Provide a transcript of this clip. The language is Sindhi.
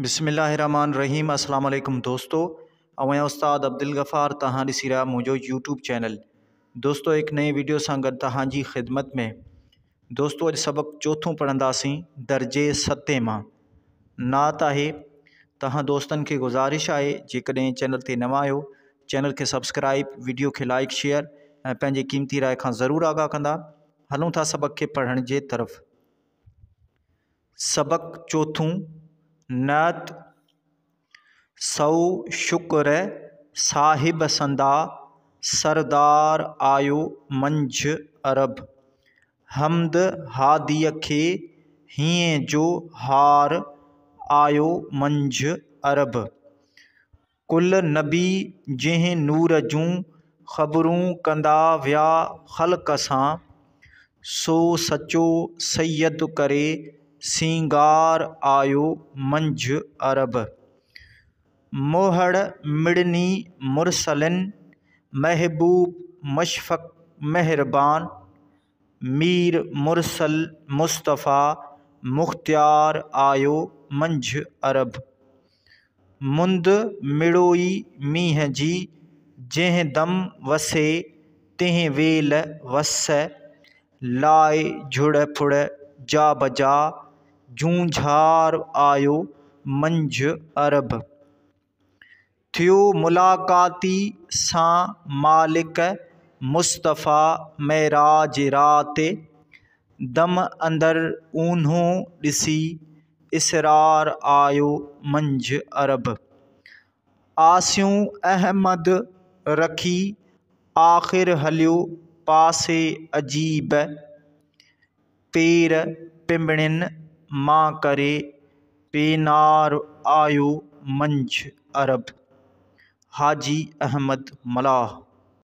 بسم الله الرحمٰن الرحيم السلام عليڪم دوستو آئون آهيان استاد عبدالغفار توهان ڏسي رهيا منهنجو يوٽيوب چينل دوستو هڪ نئين ويڊيو سان گڏ توهان جي خدمت ۾ دوستو اڄ سبق چوٿون پڙهنداسين درجي ستين مان نعت آهي توهان دوستن کي گذارش آهي جيڪڏهن چينل تي نوان آهيو چينل کي سبسڪرائب ويڊيو کي لائڪ شيئر ۽ پنهنجي قيمتي راء کان ضرور آگاهه ڪندا هلون ٿا سبق کي پڙهڻ جي طرف سبق چوٿون، نعت، سو شڪر صاحب سندا، سردار آيو منجهه عرب. حمد هاديء کي هينئين جو هار آيو منجهه عرب. ڪل نبي جنهن نور جون خبرون ڪندا ويا خلق سان، سو سچو سيد ڪري سينگار آيو منجهه عرب. موهڙ مڙني مرسلين محبوب مشفق مهربان، مير مرسل مصطفيٰ مختيار آيو منجهه عرب. مند مڙوئي مينهن جي، جنهن دم وسي تنهن ويل وس، لاء جهڙ ڦڙ جا بجا، جهونجهار آيو منجهه عرب. ٿيو ملاقاتي سان مالڪ مصطفيٰ معراج رات، دم اندر اونهو ڏسي اسرار آيو منجهه عرب. آسيون احمد رکي آخر هليو پاسي عجيب، پير پنبڻين مان ڪري پينار آيو منجهه عرب. حاجي احمد ملاح.